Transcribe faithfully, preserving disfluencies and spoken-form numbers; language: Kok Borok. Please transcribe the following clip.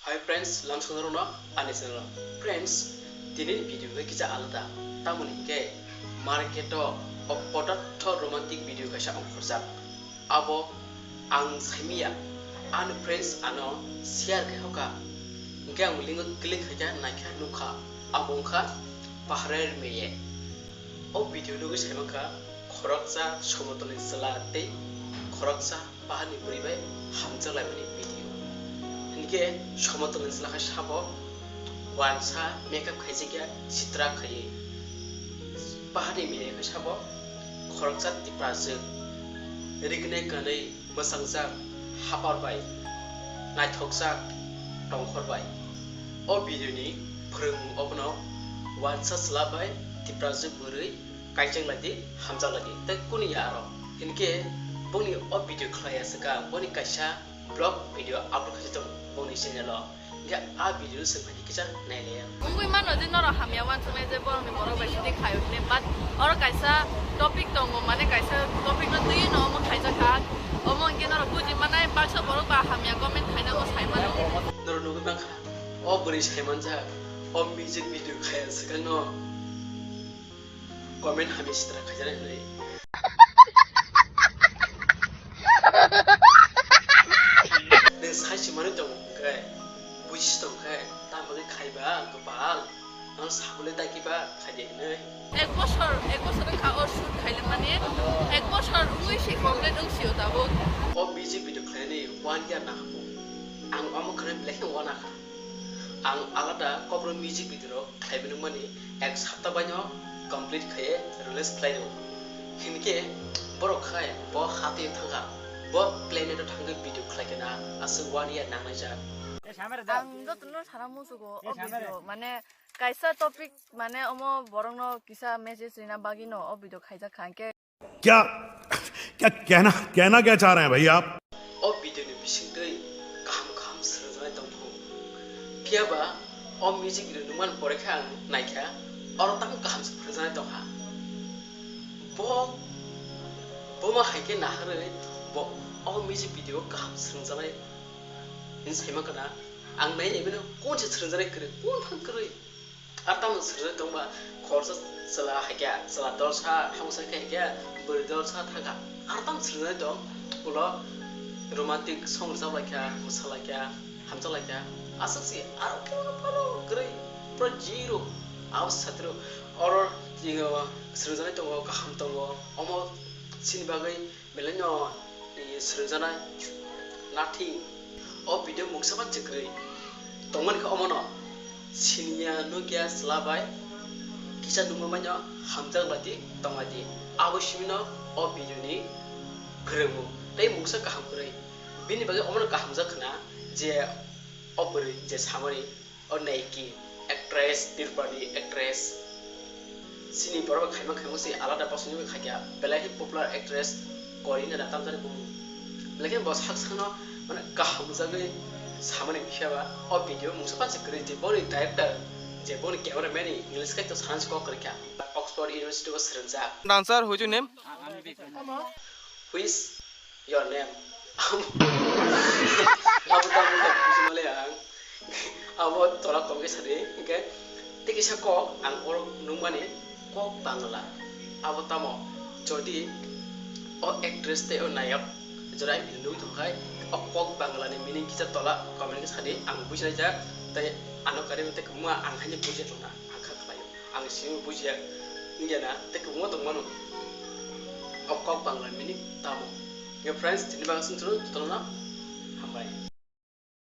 Hi friends, lamsongrokno ani channel o. Friends, tini video khe kisa alada. Tamoni hinkhe market o o podatho romantic video kaisa ongkhorjak. Abo ang saimanya, ani friends ano share khai hoka. Hinkhe ang link o click khaikha, naikha, nukha. Abo wngkha Pahare Meye. O video nugwi saimankha khoroksa somotolni chwla tei khoroksa baharni bwrwi bai hamjaklaimani video. Hinkhe somotolni chwla khe sabo wansa makeup khaijakya sitra khaiwi. Baharni meye khe sabo khoroksa tiprajwk, rignai kanwi mwchangjak hapar bai, naithokjak tongkhor bai. O video ni phwrwngmung obono wansa chwla bai tiprajwk bwrwi kaicheng lai di, hamjak lai di, tei kuni ya aro. Hinkhe boni o video khlai ya swkang, boni kaisa vlog video upload khaijak tongo boni channel o. Hinkhe a video no swng phai di kisa nai le ya. Wngwi mano je norok hamya uansuknai je borokni borok bai sidi khaio hinwi, but oro kaisa topic tongo, mane kaisa topic no twiwi no omo khaijak kha. Omo hinkhe norok buji manai, baksa borok ba hamya comment khaina o sai mano. Norok nugwi mankha, o bwrwi sai manjak, o music video khaiya swkang no. Comment hamya sitra khaijaknai hinwi. Nwng sai se manwi tongo hwnkhe, buji se tongkhe, tamo khe khaiba kwpal, ang sabole dagi ba khaide hinwi. Ek bosor, ek bosor wngkha o shoot khailaimani, ek bosor wngwi se complete wngsio tabuk. O music video khlainani one year nangkha. Ang omo khwnwi belai kheno uanakha. Ang alada kokborok music video rok khlaiwi nukmani ek sapta baino complete khaiwi release khlai rw. Hinkhe borok khai bo hati thangkha, bo planet o thangwi video khlai khe na aswk one year nangnaijak. Ang jotono sana musugo o video, mane kaisa topic, mane omo borokno kisa message rina bagwino o video khaijak kha, hinkhe क्या क्या कहना कहना क्या चाह रहे हैं भाई आप? O video ni bisingtwi kaham kaham srwngjaknai tongthok. Phiyaba o music video nukmani pore khe ang naikha, oro tamo kaham se phwrwngjaknai tongkha. Bo, bo ma hai khe naharwi bo o music video kaham srwngjaknai hinwi saima kana. Ang nainai bino kun se srwngjaknai kwrwi, kun phang kwrwi. Ar tamo srwngjaknai tongba khoroksa chwla hai khe, chwla dolsa, hamsa khe hai khe, bwrwi dolsa thangkha. Ar tamo srwngjaknai tong, ulo romantic song rwchap lai kha, mwsa lai kha, hamjak lai kha. Aswk se aro phano phano kwrwi, pura zero. Abo satro oro srwngjaknai tongo, kaham tongo. Omo chini bagwi Belai no, eh, srwngjaknai nothing. O video mungsa ba se kwrwi tongmani khe omono siniya nukya chwla bai kisa nungma bai no hamjak lai di, tong lai di. Abo simi no o video ni phwrwngmung tei mungsa kaham kwrwi. Bini bagwi omono kahamjak khna je o bwrwi je samani O Naiki, actress, Tripuri actress. Chini borok khaima khaima se alada bosongni bai khaikha, belai khe popular actress, Korean jana tamjani bumung. Belai khe bo sak sakno mane kaham jagwi samani phiaba o video mungsa panse kwrwi je boni director, je boni cameraman ni English kai to sansi kok kwrwikha. Oxford University o swrwngjak. Dancer, who is your name? Who is Your name. Abo tamo wngkha buji male ang. Abo tola kom khe sadi, hinkhe tei kisa kok ang oro nukmani kok Bangla. Abo tamo? Jodi o actress tei o nayok jora ang nugwi tongkhai, o kok Bangla ni meaning kisa tola comment khe sadi, ang bujinai jak, tei ano kari tei kwbangma ang haino bujia tongna ang kha khlaio. Ang simi bujiya wngya na, tei kwbangma tongmano. O kok Bangla meaning tamo? Nge friends, tini bagwi sumsoro jotono hambai.